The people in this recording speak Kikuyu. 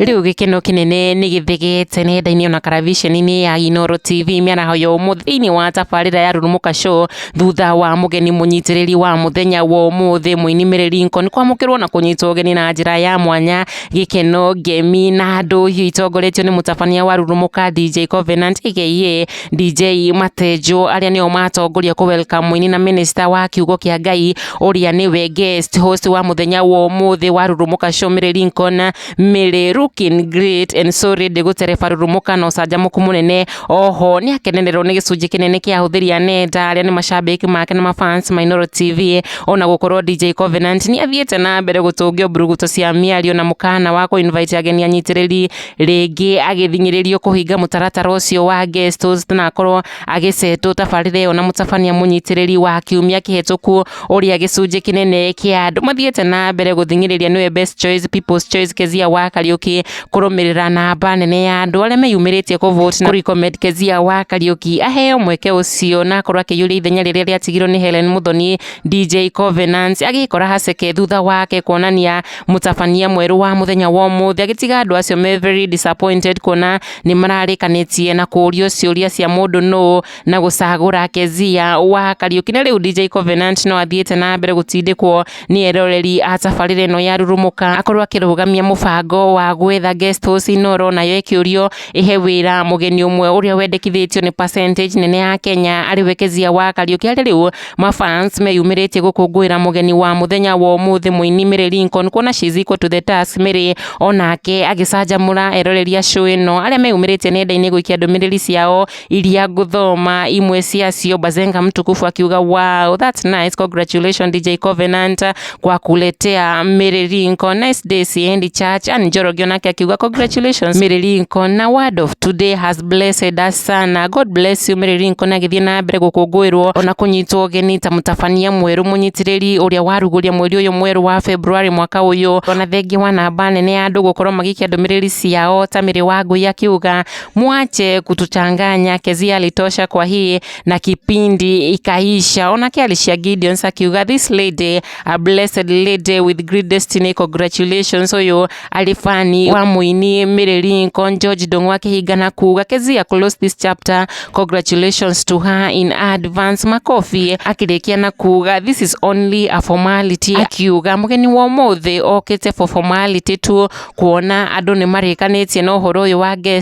Rĩu gĩkeno kĩnene nĩ gĩthegete nenda-inĩ ona karaviceni-inĩ ya Inooro TV mĩaraho ya ũmũthĩ thĩinĩ wa tabarĩra ya Rurumũka Show, thutha wa mũgeni mũnyitĩrĩri wa mũthenya wa ũmũthĩ, mũini Mary Lincoln, kwamũkĩrwo na kũnyitwo ũgeni na njĩra ya mwanya, gĩkeno, ngemi na ndũhiũ itongoretio nĩ mũtabania wa Rurumũka DJ Covenant aka DJ Matenjo, arĩa nĩo matongoria kũ welcome mũini na minister wa kiugo kĩa Ngai, ũrĩa nĩwe guest host wa mũthenya wa ũmũthĩ wa Rurumũka Show, Mary Lincoln. Mary looking great and so ready gũtereba Rurumũka na ũcanjamũku mũnene. Oho nĩ akenererwo nĩ gĩcunjĩ kĩnene kĩa ahũthĩri a nenda arĩa nĩ macambĩki make na mafans ma Inooro TV, ona gũkorwo DJ Covenant nĩ athiĩte na mbere gũtũngio mburuguto cia mĩario na mũkana wa kũ-invite ageni anyitĩrĩri rĩngĩ, agĩthing'ĩrĩrio kũhinga mũtaratara ũcio wa guest host na akorwo agĩcetwo tabarĩra ĩyo na mũtabania mũnyitĩrĩri wa kiumia kĩhetũku, ũrĩa gĩcunjĩ kĩnene kĩa andũ mathiĩte na mbere gũthing'ĩrĩria nĩwe best choice, people's choice, Kezia wa Kariuki, kũrũmĩrĩra namba nene ya andũ arĩa meyumĩrĩtie kũ-vote na kũ-recommend Kezia wa Kariuki aheo mweke ũcio na akorwo akĩiyũria ithenya rĩrĩa rĩatigirwo nĩ Helen Muthoni. DJ Covenant agĩkora haceke thutha wake kuonania mũtabania mwerũ wa mũthenya wa ũmũthĩ, agĩtiga andũ acio me very disappointed, kuona nĩ mararĩkanĩtie na kũũrio ciũria cia mũndũ nũ na gũcagũra Kezia wa Kariuki. Na rĩu DJ Covenant no athiĩte na mbere gũtindĩkwo nĩ eroreri a tabarĩra ĩno ya Rurumũka akorwo akĩrũgamia mũbango wa gwetha guest host Inooro, nayo ĩkĩũrio ĩhe wĩra mũgeni ũmwe ũrĩa wendekithĩtio nĩ percentage nene ya Kenya, arĩ we Kezia wa Kariuki, harĩa rĩu mafans meyumĩrĩtie gũkũngũĩra mũgeni wa mũthenya wa ũmũthĩ, mũini Mary Lincoln, kuona she's equal to the task. Mary onake agĩcanjamũra eroreri a show ĩno arĩa meyumĩrĩtie nenda-inĩ gũikia ndũmĩrĩri ciao iria ngũthoma imwe ciacio. Bazenga Mtukufu akiuga, "Wow, that's nice. Congratulations, DJ Covenant, kwa kuletea Mary Lincoln. Nice day, siendi church." Ann Njoroge onake akiuga, "Congratulations, Mary Lincoln, na word of today has blessed us sana. God bless you, Mary Lincoln." Agĩthiĩ na mbere gũkũngũĩrwo ona kũnyitwo ũgeni ta mũtabania mwerũ mũnyitĩrĩri ũrĩa warugũria mweri ũyũ mwerũ wa February mwaka ũyũ, ona thengia wa namba nene ya andũ gũkorwo magĩikia ndũmĩrĩri ciao, ta Mary Wangui akiuga, "Mwache kutuchanganya, Kezia alitosha kwa hii na kipindi ikaisha." Onake Alicia Gideons akiuga, "This lady, a blessed lady with great destiny, congratulations." Ũyũ arĩ fani wa mũini Mary Lincoln. George Ndung'u akĩhingana kuga, "Kezia close this chapter, congratulations to her in advance, makofi." Akĩrĩkia na kuga, "This is only a formality," akiuga mũgeni wa ũmũthĩ okĩte for formality tu, kuona andũ nĩ marĩkanĩtie na ũhoro ũyũ wa guest.